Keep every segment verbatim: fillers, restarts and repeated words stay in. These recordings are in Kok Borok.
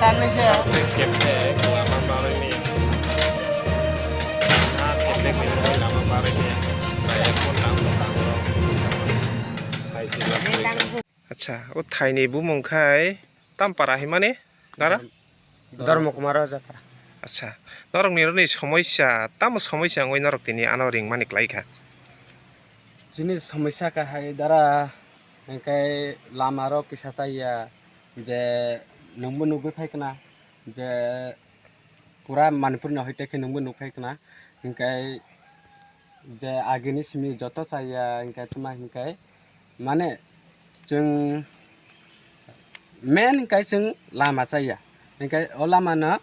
Keplek, keplek, lama barwi maya. Ah, keplek ni lama barwi maya. Nai, phone tang, tang, tang. Sai, sai, sai. Acha, o thaini bumung khai tam para himani dara? Dharma Kumar Rajapara. Acha, norok ni roni somosya, tamo somosya wngwi norok tini ano ring mani klai kha? Chini somosya kahai dara, hingkai lama rok kisa chaya, je nwngbo nugwi phai khna, je pura Manipur ni hoite khe nwngbo nuk phai khna, hingkai je agini simi joto chaya, hingkai tuma hingkai mane chwng main hingkai chwng lama chaya, hingkai o lama no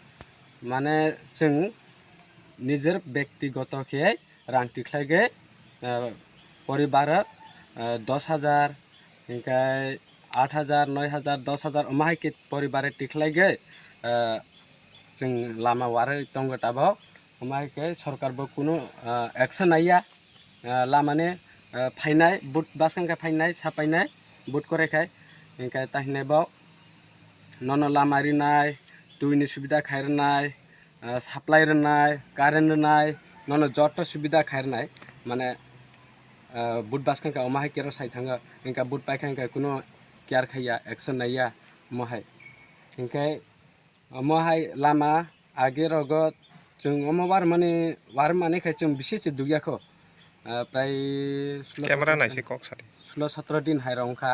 mane chwng nijer bektigoto khe rang tikhlai ge, ah, poribar, ah, dos hajar, hingkai aat hajar, noi hajar, dos hajar, omo hai khe poribare tikhlai ge, ah, chwng lama warwi tongo tabok. Omo hai khe sorkar bo kunu, ah, action naiya, ah, lama ni, ah, phainai, vote bwskang khe phainai, sapainai, vote kwrwi khai, hingkai tahinai bo. Nono lama rinai, twi ni subida khai rwnai, ah, supply rwnai, current rwnai, nono joto subida khai rwnai, mane, ah, vote bwskang khe omo hai kero sai thango, hingkhe vote paikha hingkhe kuno care khaiya, action naiya omo hai. Hingkhe omo hai lama age rogo chwng omo warmani, warmani khe chwng bisi se dugya kho, ah, prai sulo Camera sotro nai se kok sadi. Sulo sotro din hai rok wngkha,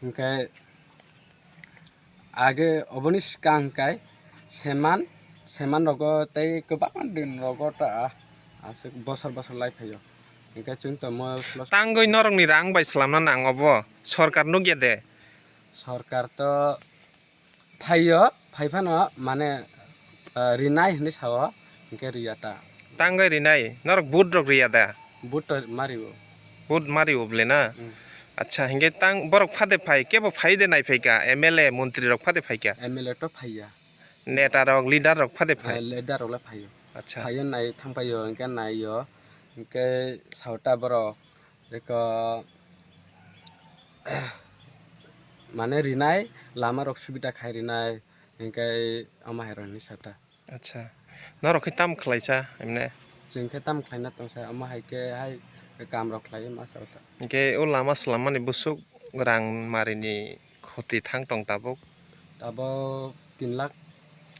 hingkhe age oboni swkang kai seman, seman rogo tei kwbangma din rogo ta aswk bosor bosor lai phaio, hingkhe chwng tongmo sulo. Tangwi norokni rang bai swlamna nang obo, sorkar nukya de? Sorkar to phaio, phai phano mane, ah, rinai hinwi sao, hingkhe riya ta. Tangwi rinai? Norok vote rok riya da? Vote to mario. Vote mario ble na? Mm. Acha, hingkhe tang borok phade phai, kebo phai de nai phaika, M L A, montri rok phade phaika? M L A to phaiya. Neta rok, leader rok phade phai? Eh, leader rok le phaio. Acha. Phaio nai thangpaio, hingkhe naio, hingkhe saota borok eko, mane rinai, lama rok subida khai rinai, hingkhe omo hai rok hinwi saota. Acha. Norok khe tam khlaisa, emne? Chwng khe tam khlaina tongsa, omo hai khe hai kam rok khlai ma saota. Hingkhe o lama swlammani bwswk rang marini khoti thang tong tabuk? Tabuk tin lakh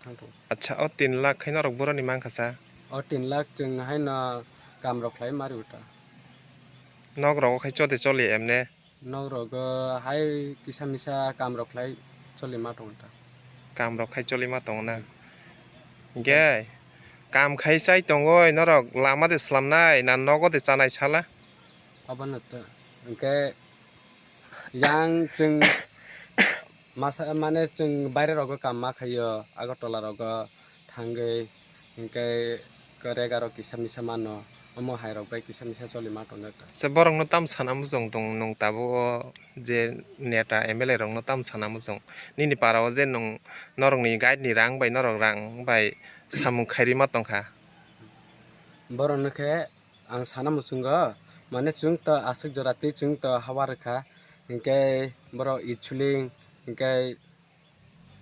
thang tong. Acha, o tin lakh khe norok boroni mankha sa? O tin lakh chwng haino kam rok khlai mari uta. Nok rogo khai chode choli emne? Nok rogo hai kisa misa kam rok khlai choli ma tongo ta. Kam rok khai choli ma tongo na? Hingkhe kam khai chai tongoi norok lama de swlamnai na nogo de chanai sala? Abono to, hingkhe yang chwng masa, mane chwng baire rogo kam ma khaio, Agartala rogo thangwi, hingkhe rega rok kisa misa mano, omo hai rok bai kisa misa choli ma tongo ta. Se borok no tam sana muchung tong nwng tabuk o je neta M L A rok no tam sana muchung, nini para o je nwng norok ni guide ni rang bai norok rang bai samung khairwi ma tongkha? Borok no khe ang sana muchungo, mane chwng to aswk jora twi chwng to hawa rwkha, hinkhe borok itshuling hinkhe,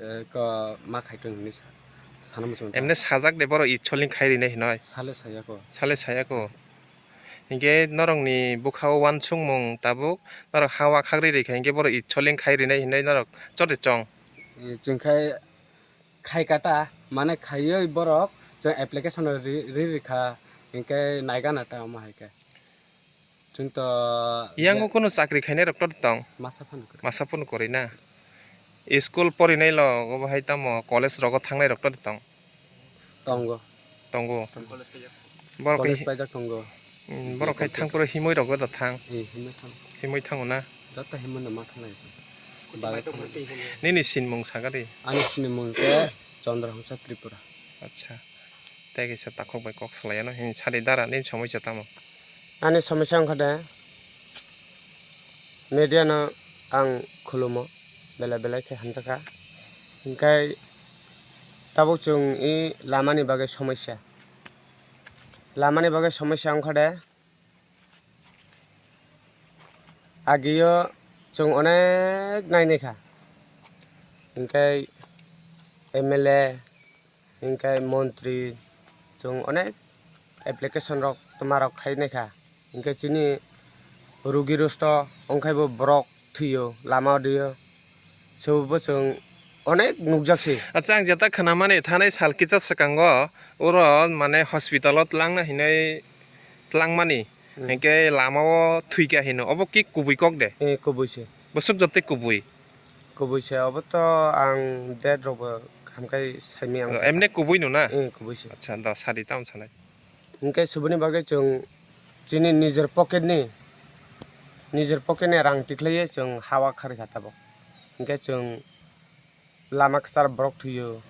eh, ko ma khai tong hinwi sa-, sana muchungo. Emne sajak de borok itshuling khai rinai hinoi? Sale sayako. Sale sayako. Hinkhe norokni bwkha o uansukmung tabuk norok hawa khagri rikha hinkhe borok itshuling khai rinai hinoi norok chode chong? Eh, chwng khai khai kata, mane khaiwi borok chwng application ri, ri rikha, hinkhe naigana ta omo hai khe. Chwng to yango je- Kuno chakri khainai rok to tong? Masa phano kwrwi. Masa phano kwrwi na? School porinai lo obo hai tamo college rogo thangnai rok to tong? Tongo. Tongo. Tongo. Borok College hai paijak tongo. Hmm, borok hai thang phuru himoi rok da thang. Eh, himoi thang. Himoi thango na? Joto himoi no ma thanglai. Nini sinmung sagadi? Ani sinimung khe Chandrahangsa Tripura. Acha. Tei kisa takhuk bai kok salai ano. Hin sadi dara nini somosya tamo? Ani somosya wngkha de, media no ang khulumo, belai belai khe hamjakha. Hinkhe tabuk chwng i lamani bagwi somosya. Lamani bagwi somosya wngkha de, agio chwng onek nainai kha, hinkhe M L A, hinkhe montri, chwng onek application rok twma rok khai naikha, hinkhe chini rugi rosto ongkhaibo borok thwio lama o dio, sobo chwng onek nukjak se. Acha, ang jeta khwnamani thanai sal kisa swkango oro mane hospital o twlangna hinwi twlangmani, hmm, hinkhe lama o thwikha hino, obo ki kubui kok de? Eh, kubui se. Bwswk joto kubui? Kubui se, obo to ang date rok bo hamkai saimaya. Oh, wngkha. Emne kubui no na? Eh, kubui se. Acha, da sadi tamo sanai. Hinkhe suboni bagwi chwng chini nijor pocket ni, nijor pocket ni rang tikhlaiwi chwng hawa kharwi kha tabok. Hinkhe chwng lama kwchar borok thwio,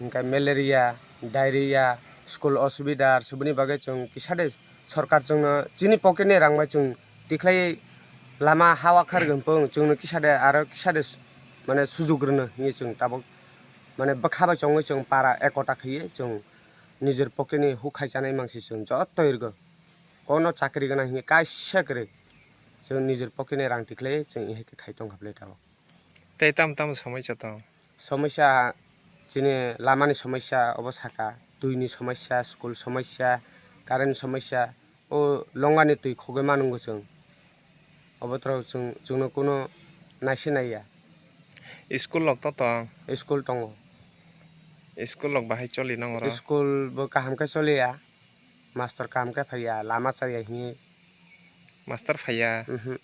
hinkhe malaria, diarrhea, school osubida, suboni bagwi chwng kisa de sorkar chwngno chini pocket ni rang bai chwng tikhlaiwi lama hawa kharwi hwnphung chwngno kisa de aro kisa de mane sujuk rwno hinwi chwng tabok mane bwkha bai chongwi chwng para ekota khaiwi chwng nijor pocket ni huk khai chanai mangsi chwng joto irgo. Kono chakri gwnang hinwi kaisa kwrwi chwng nijor pocket ni rang tikhlaiwi chwng ihai khe khai tongkha bwlai tabok. Tei tamo tamo somosya tong? Somosya chini lamani somosya obo saka, twini somosya, school somosya, current somosya, o longani twi khogwi manungo chwng. Obo toro chwng, chwngno kuno naisi naiya. School rok to tong? School tongo. School rok bahai choli nang oro? School bo kaham khe choliya, mastor kaham khe phaiya, lama chaya hinwi. Mastor phaiya? Mhm.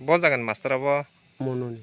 Bo jagani mastor obo? Mononi.